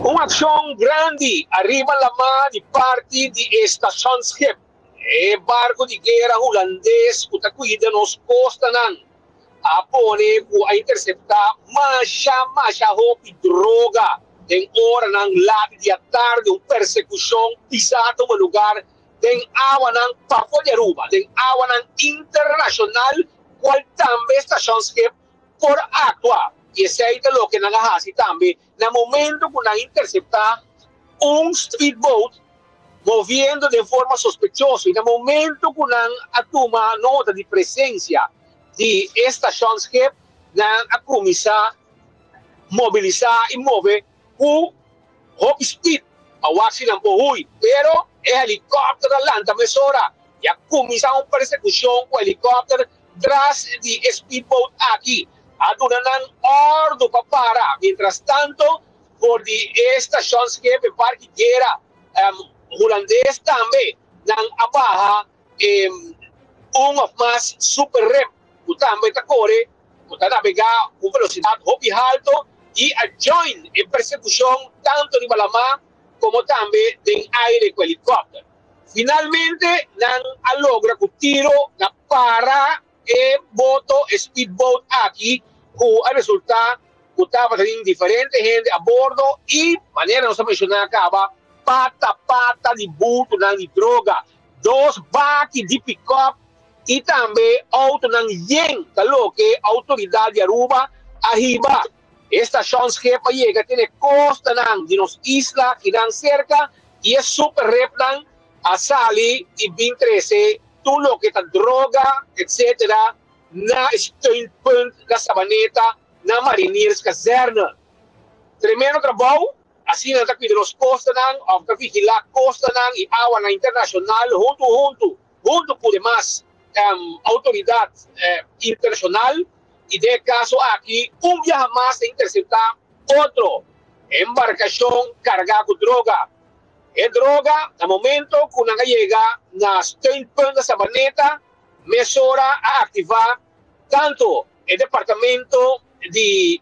Un akshon grandi ariba lamá di parti di e stashonsschip, e barku di guera hulandes ku ta kuida nos kostanan, a pone ku a interseptá masha masha hopi droga den oranan lat di atardi. Un persekushon pisá a tuma lugar den awanan pafó di Aruba, den awanan internashonal, kual tambe stashonsschip por aktua. I esei ta loke nan a hasi tambe na momento ku nan interseptá un speedboat moviendo den forma sospechoso i na momento ku nan a tuma nota di presensia di e stashonsschip, nan a kuminsá mobilisá i move ku hopi speed pa wak si nan por hui. Pero e helikòpter a lanta mesora i a kuminsá un persekushon ku helikòpter tras di e speedboat aki. A duna nan òrdu pa para. Mientras tanto, for di e stashonsschip e barki guera hulandes tambe nan a baha un of mas super rip ku tambe ta kore ku ta nabegá ku velosidat hopi halto i a join e persekushon tantu riba lamá komo tambe den aire ku helikòpter. Finalmente nan a logra ku tiro na para e boto, e speedboat aki ku a resultá ku tabatin diferente hende a bordo i manera nos a menshoná kaba pata pata di bultonan di droga, dos baki di pikòp i tambe outonan yen ta loke outoridat di Aruba a hiba. E stashonsschip a yega te na e kostanan di nos isla kinan serka i e superrepnan a sali i bin trese tur loke ta droga etc. Na e steunpunt na Sabaneta na Marinierskazerne. Tremendo trabou, asina nan ta cuida nos costanan of ta vigila costanan y awanan internacional hunto hunto hunto cu demas autoridad internacional y den e caso aki un biaha mas ta intercepta otro embarcacion carga cu droga. E droga na momento cu nan a yega na steunpunt na Sabaneta mesora a activa tanto e departamento di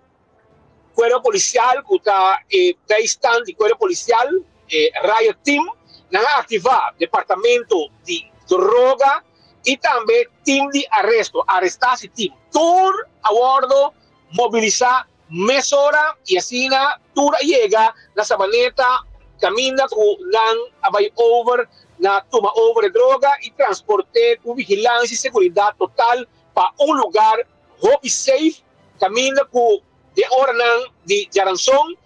Cuerpo Policial cu ta e bijstand di Cuerpo Policial, e Riot Team, nan a activa departamento di droga y tambe team di aresto, arrestatie team. Tur a wordo mobilisa mesora y asina tur a yega na Sabaneta caminda cu nan a bay over na tuma over e droga y transporte cu vigilancia y seguridad total pa un lugar hopi safe caminda cu den oranan di djaranson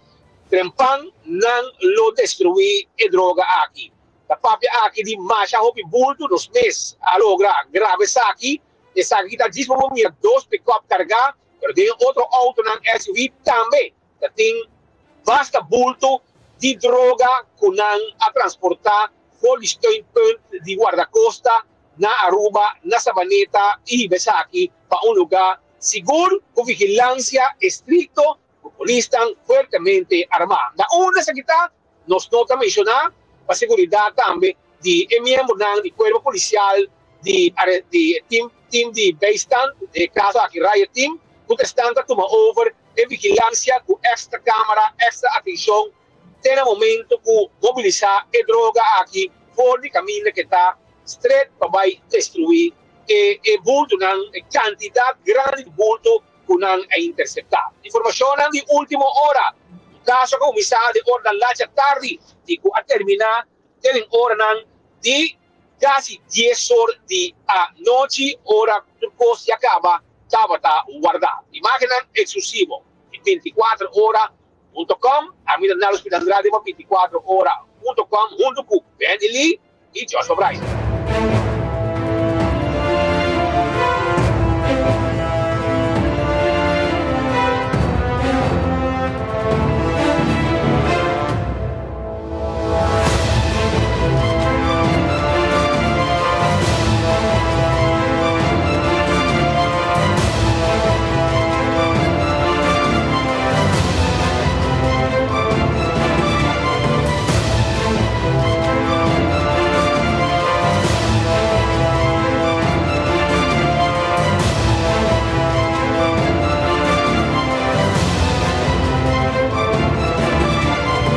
trempan nan lo destrui e droga aki. Ta papia aki di masha hopi bulto, nos mes a logra graba esaki, esaki ta djis pa bo mira dos pickup carga, pero den otro autonan SUV tambe ta tin basta bulto di droga cu nan a transporta for di steunpunt di Guardacosta na Aruba, na Sabaneta y hiba esaki pa un lugar sigur cu vigilancia estricto cu polisnan fuertemente arma. Na unda esaki ta? Nos no ta menciona pa seguridad tambe di e miembronan di cuerpo policial di di team team di bijstand, den e caso aki riot team, cu ta esnan ta tuma over e vigilancia cu extra camera, extra atencion te na momento cu mobilisa e droga aki for di caminda ke ta stret pa bay destrui e e bultonan, e cantidad grandi di bulto cu nan a intercepta. Informacionnan di ultimo ora, Un caso a cuminsa den oranan lacha tardi y cu a termina te den oranan di casi dies or di anochi, ora cu tur cos ya caba tabata warda. Imagennan exclusivo di 24 ora punto com. Ami ta Nalo Spinandrade pa 24 ora punto com hunto cu Benny Lee y Joshua Bryson.